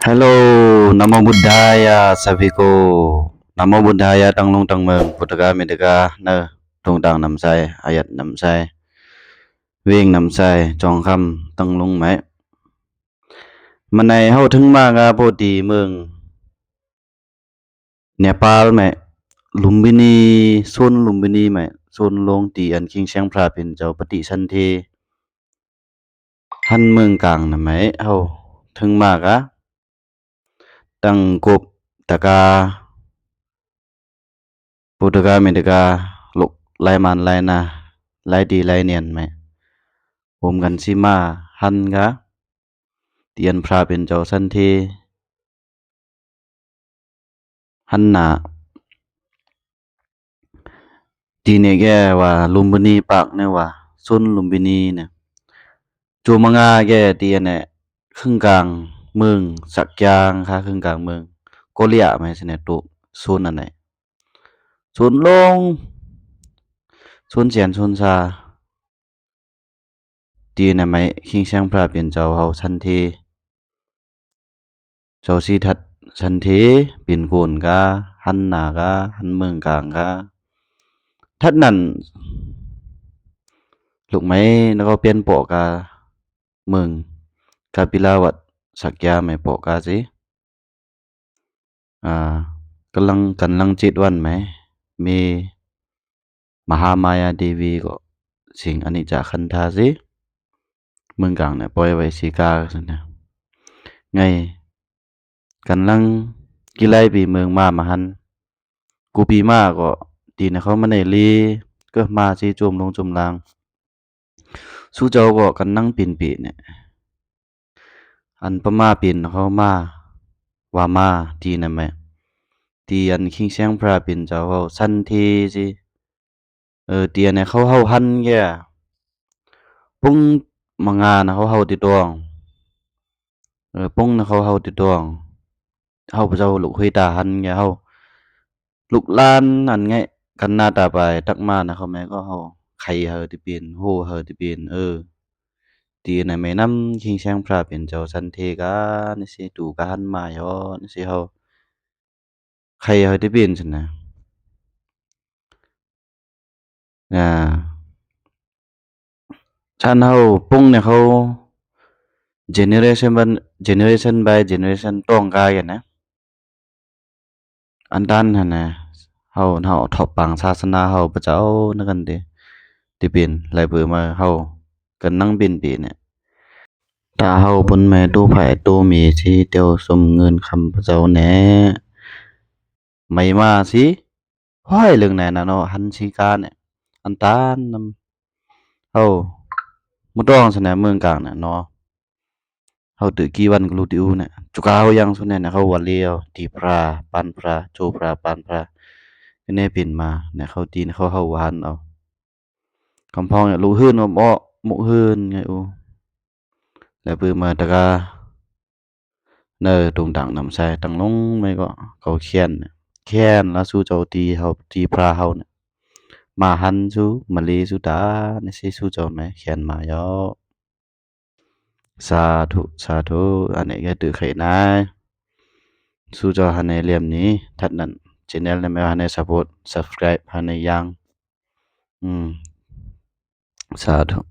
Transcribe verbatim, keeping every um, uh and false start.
Hello, Namo Buddhaya सभी को। Namo Buddhaya tanglung tangmwng, putkar mitkar, na dungtang namsai, ayat namsai, weng namsai, jongkam tanglung mai. Manai hau thengma ga poti mwng Nepal mai, Lumbini, Son Lumbini mai, Son long ti an Khingseng Phra Pin Jao pati santhe han mwng kang na mai hau thengma ga tang kop taka putka mitka lok laiman laina laiti lainian mai om kan si ma han ga ti an Phra Pin Jao santhe han na ti ne ge wa Lumbini pak ne wa Son Lumbini ne. Chu manga ge ti ne khengkang mwng Sakyang ka khengkang mwng Kolia mai sene tu Son anai. Son long, Son sian, Son sa. Ti ne mai Khingseng Phra Pin Jao hau santhe. Jao si that santhe pin kun ga, han na ga, han mwng kang ga. That nan luk mai na ko pen pok ga mwng Kapilavat Sakya mai pok ga si. A, kalang kanlang chit wan mai mi Mahamaya Devi ko sing ani ja khan tha si. Mwng kang ne poi wai si ka sene. Ngai kanlang kilai pi mwng ma mahan. Kupi ma ko ti ne khau mane li ke ma si chum long chum lang. Su Jao ko kanlang pin pi ne. An pama pin khau ma wa ma ti ne mai. Ti an Khingseng Phra Pin Jao hau santhe si. E, ti ne khau hau han ge. Pung manga na khau hau ti tong. E, pung na khau hau ti tong. Hau pa Jao luk hui ta han ge hau. Luk lan an ngai kan na ta pai tak ma na khau mai ko hau. Khai hau ti pin, ho hau ti pin, e. Ti ne mai nam Khingseng Phra Pin Jao santhe ga ne si tu ka han ma yo ne si hau. Khai hau ti pin sene. A. Chan hau pung ne khau generation ban, generation by generation tong ka ge ne. Antan hane hau nau thop pang sasana hau pa Jao na kan de. Ti pin lai bu ma hau kanlang pin pi ne. Ta hau pun mai tu phai tu mi si teo sum ngun kham pa Jao ne. Mai ma si. Hoi leng nai na no han si ka ne. Antan nam. Hau. Mutong sene mwng kang ne no. Hau tu ki wan klu ti u ne. Chuka hau yang su ne ne hau wali hau. Ti Phra, Pan Phra, Cho Phra, Pan Phra. Kene pin ma ne hau ti ne hau hau wan hau. Kampong ya lu hun om o, mu hun ngai u. Le pu ma taka. Na tungtang namsai tanglong mai ko. Kau khian. Khian la Su Jao ti hau ti Phra hau ne. Ma han su, mali su ta, ne si Su Jao mai khian ma yo. Sadu, sadu, ane ge tu khai nai. Su Jao hane liam ni, that nan. Channel ne me hane support, subscribe hane yang. Hmm. Sadu.